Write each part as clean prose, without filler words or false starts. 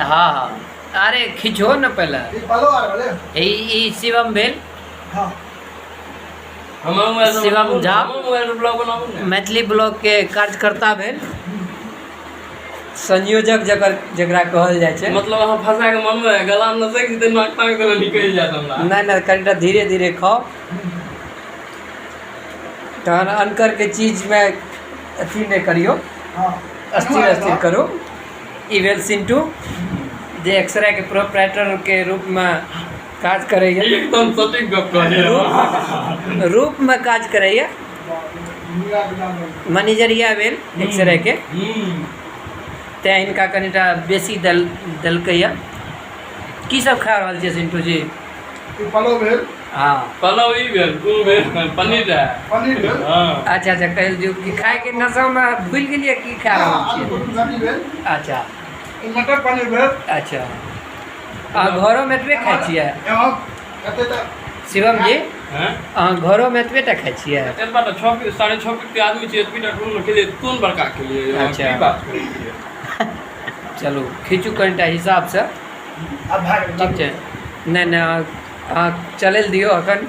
हाँ हाँ, अरे खिंचो ने पहले। ई ई शिवम भेल। शिवम झा मैथिली ब्लॉग के कार्यकर्ता भेल, संयोजक जकर जकरा कहल जाइ छै। मतलब अहाँ फंसा के मनमे गला में लसकि जेतै, नाक ताक देने निकलि जायत हमरा। नहि नहि, कनिटा धीरे धीरे खाउ, तहन अनकर के चीजमे अथी नहि करियौ, अस्थिर अस्थिर करू। ई भेल सिंटू, जे एक्सरे के प्रोपराइटर के रूपमे काज करैए। एकदम सटीक गप कहलियै। रूपमे काज करैए, मैनेजरिया भेल एक्सरे के, तेँ हिनका कनिटा बेसी देलकैए। की सब खा रहल छियै सिंटू जी? पलव भेल। हँ। पलव ई भेल, कोन भेल? पनीर रहै। पनीर भेल। हँ। अच्छा अच्छा, कहि दियौ कि खायके नशामे भूलि गेलियै की खा रहल छियै। सब्जी भेल। अच्छा। मटर पनीर भेल। अच्छा, अहाँ घरोमे एतबे खाइ छियै? शिवम जी, अहाँ घरोमे एतबे टा खाइ छियै? एतबा तऽ 6 फीट, 6.5 फीट के आदमी छियै, एतबी टा कोन खेलियै, कोन बड़का खेलियै? अच्छा। की बात करै छियै? चलू, खींचू कनिटा हिसाबसँ। ठीक छै। नहि नहि, अहाँ चलै लए दियौ एखन।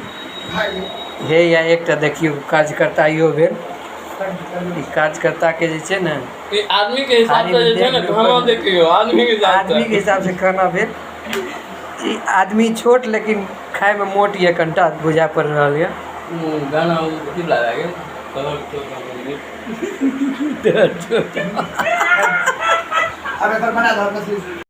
हे या एकटा देखियौ कार्यकर्ता इहो भेल। ई कार्यकर्ताके जे छै ने ई आदमी के हिसाब से जे छै ने खाना देखियौ, आदमी के हिसाब से। आदमीके हिसाबसँ खाना भेल। ई आदमी छोट लेकिन खाइमे मोट यऽ, कनिटा बुझा पड़ि रहल यऽ। गाना अथी वला भए गेल। छोट। आब एकर बना दहक।